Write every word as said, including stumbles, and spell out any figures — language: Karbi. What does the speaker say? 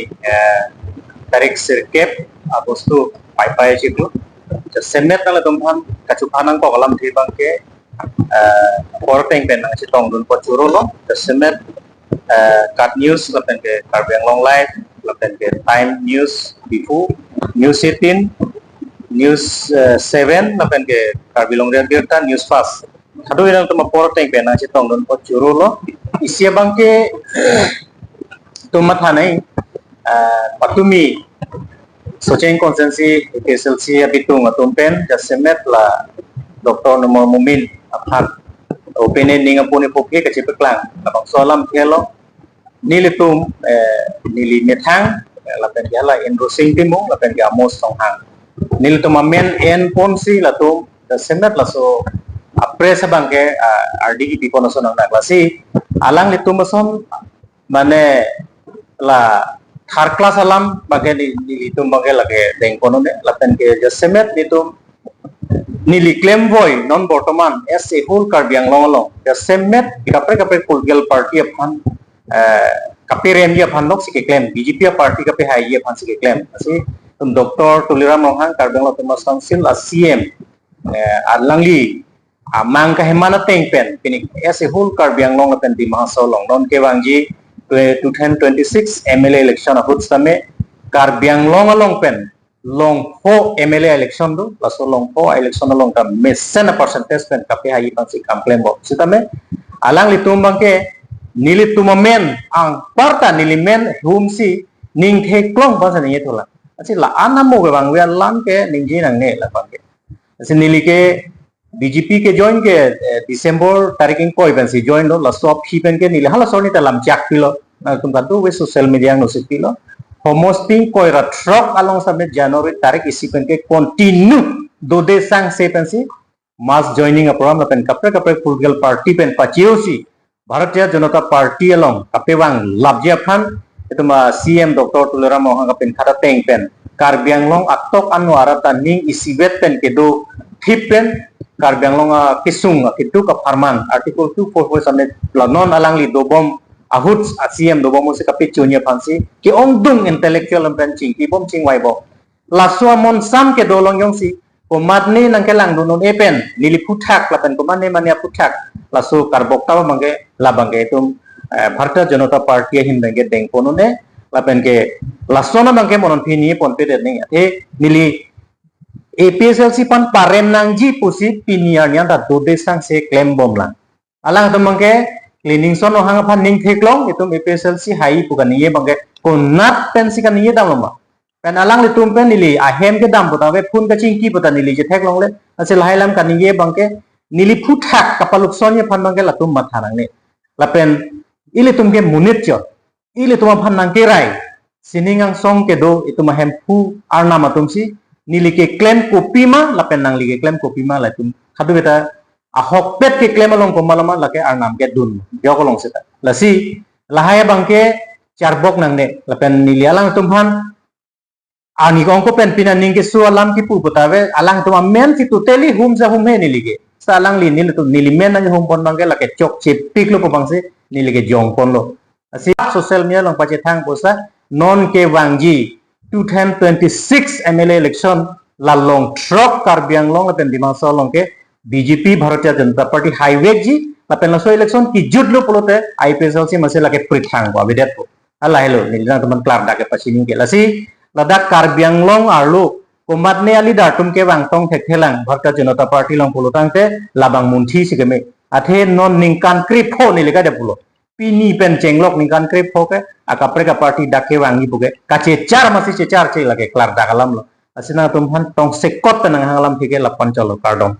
eh, tarik sirkep Agosto paipai chiklo. Jasemet nanglitum aphan kachuphan nangkok alamthe abangke, eh, apor ateng pen nangchetongdun apot choro lo. Jasemet, eh, KAT News lapen ke Karbi Anglong Live lapen ke Time News Diphu, News eighteen, News, eh, seven lapen ke Karbi Longri Abirta, News Fast. Kado-an atum apor ateng pen nangchetongdun apot choro lo. Isi abangke itum mathanai, eh, patumi Socheng constituency A P H L C abitung atum pen jasemet la Doctor Numal Momin aphan opene ning apuni pokli kachepeklang labangso alamthe lo. Nelitum, eh, neli methang, eh, lapen ke hala Indro Sing Timung lapen ke Amos Ronghang. Nelitum amen enponsi latum jasemet laso a-press abangke, ah, ardi kipipon ason nangnak lasi alanglitum ason mane la third class alam abangke ne, nelitum abangke lake dengpon un-e lapen ke jasemet nelitum neli klemvoi non bortoman as a whole Karbi Anglong along jasemet kaprek kaprek political party aphan, eh, kaperemji aphan loksi keklem, B J P a-party kapehaiji aphansi keklem. Lasi itum Doctor Tuliram Ronghang, Karbi Anglong Autonomous Council a-C E M, eh, alangli amang kaheman ateng pen pini as a whole Karbi Anglong lapen Dima Hasao along non kevangji two thousand twenty-six M L A election ahut sitame Karbi Anglong along pen longpho M L A election do, laso longpho election along ta mesen a-percentage pen kapehaiji aphansi kam klembom. Sitame alanglitum abangke nelitum amen anparta neli men humsi ning theklong aphansi ningje thulang. Lasi la-an amo kevangve alam ke ningje nangne la abangke. Lasi neli ke B J P ke join ke, eh, December tarik ingkoi pensi join lo, laso aphi pen ke neli halaso arni ta lam chak pilo. Nangtum kado-an social media angnosi pilo. Homosting koi ra throk along sitame January tarik isi pen ke continue dode sangse pensi mass joining a-program lapen kaprek kaprek political party pen pache-osi Bharatiya Janata Party along kapevang lapji aphan itum a-C E M Doctor Tuliram Ronghang kapinkhat ateng pen Karbi Anglong atok anwar ta ning isivet pen kedo thip pen Karbi Anglong akesung akeduk apharman Article two four four sitame la non alangli dobom ahut a-C E M dobom ahutsi kapechunji aphansi ke-ongdung intellectual pen chingkibom chingvaibom. Laso amonsam kedo along jongsi komatne nangkelangdun un-e pen neli aphuthak lapen komatne mane aphuthak laso karbok ta abangke labangke itum, eh, Bharatiya Janata Party ahin abangke dengpon un-e lapen ke lason abangke mo non pini ponpedet nang, athe neli A P H L C aphan parem nangji pusi pini arni an ta dode sangse klembom lang. Alangtum abangke Cleaningson Ronghang aphan ning theklong, itum A P H L C hai pu kaningje abangke konat pensi kaningje damlo ma. Pen alanglitum pen neli ahem kedam puta ave phone kachingki puta neli chetheklongle. Lasi lahai alam kaningje abangke neli aphuthak kapaluk sonji aphan abangke latum matha nangne. Lapen ilitum ke monit chot, ilitum aphan nangkerai sining angsong kedo itum ahemphu arnam atumsi neli keklem kopima lapen nangli keklem kopima latum kadokave ta ahokpet keklem along komat lo ma lake arnam kedun jok along seta. Lasi lahai abangke charbok nangne lapen neli alangtum aphan ani kong ko pen pina ning keso alam kipu puta ave, alangtum amensi totally humja humhe neli ke. Seta alangli nelitum neli men nanghumpon abangke lake chokche piklo pu abangsi neli ke jongponlo. Lasi social media along pachethang pusa non kevangji two thousand twenty-six M L A election la long throk Karbi Anglong lapen Dima Hasao along ke B J P Bharatiya Janata Party haivekji lapen laso election kijutlo pulote A P H L C masi lake prithang ko avedetpo. Lahai lo, neli nangtum aphan klardak kepachini ke. Lasi ladak Karbi Anglong arlo komatne a-leader atum kevang tong thekthelang Bharatiya Janata Party along pulo tangte labang munthi si keme. Athe non ningkan krepho neli kade pulo. Pini pen chenglok ningkan krepho ke akaprek a-party dak kevangji pu ke kachechar masi checharche lake klardak alam lo. Lasi nangtum aphan tongsekot pen nanghang alamthe ke la-an chotlo, kardom.